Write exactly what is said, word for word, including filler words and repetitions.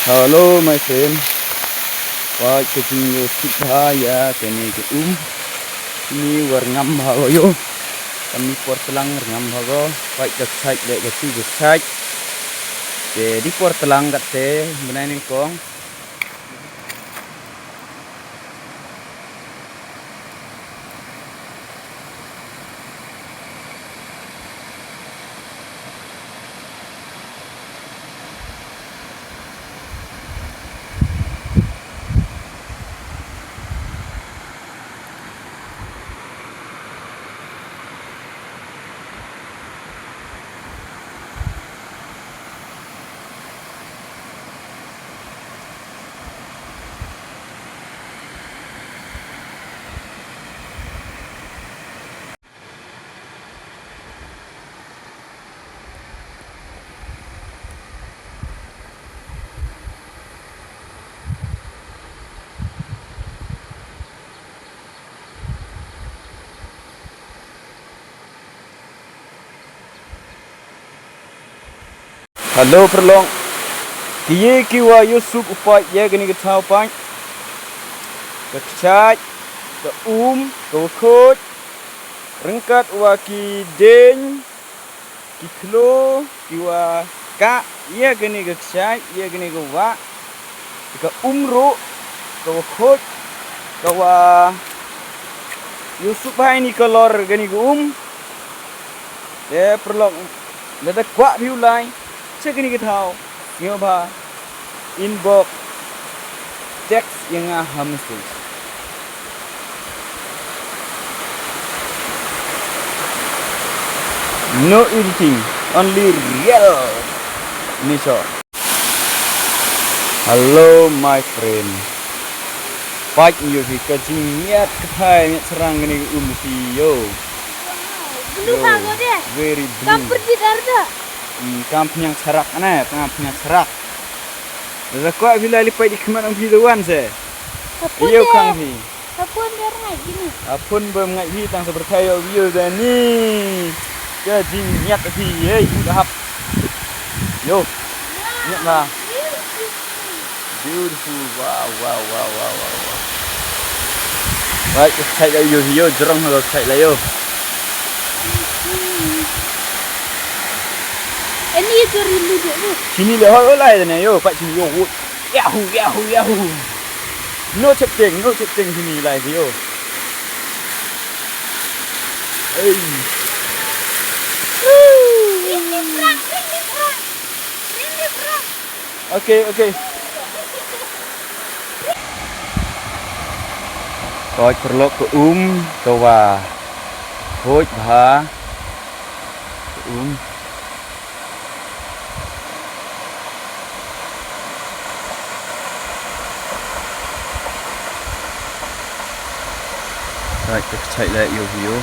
Hello my friend. Pait ka jingïohsuk bha ïa kane ka um. Kine wa rngam bha ko ïo. Kane por tlang rngam bha ko. Pait ka kchait leh ka tu ka kchait. Te dei por tlang katte bnai nyngkong. Hello paralok. Kiei kiwa ïohsuk u pait ïa kane ka thaw pait? Ka kchait, ka um, ka wakhuid, ryngkat wa ki ding, ki khloo, kiwa kah ïa kane ka kchait, ïa kane ka wah, ka um ruh, ka wakhuid, kawa ïohsuk bha ïa kane ka lor kane ka um. Te paralok, lada kwah phi u lai sha kane ka thaw, sngewbha inbox, text ïa nga ha message. No editing, only real nature. Hello my friend. Pait ïohi ka jingmiat ka thai miat syrang kane ka um phi ïo. Blue. Ïo, ka ko de. Very blue. Kam pyrdi dar da. Hmm, kam pynïang charak ane, kam pynïang charak. Da kwah phi lai li pait di khmat ong phi da wan se. Ïo kang phi. Ka phone biar ngai gini. A phone bym ngai hi tang sa pyrthei ïoh view da ni. Ka jingmiat phi ei u da hap. Ïo. Miat ba. Beautiful. Wow, wow, wow, wow, wow, wow. Right, ka kchait la ïo hi ïo, jrong ha ka kchait la ïo. Ani jor hi lu de. Chini le hoi olai ne ïo, pa chini ïo. Yahoo, yahoo, yahoo. No chepting, no chepting sini lai video. Hey. Okay, okay. Pait paralok ka um, ka wah. Pait bha. Ka um. Right, ka kchait la ïoh ïoh.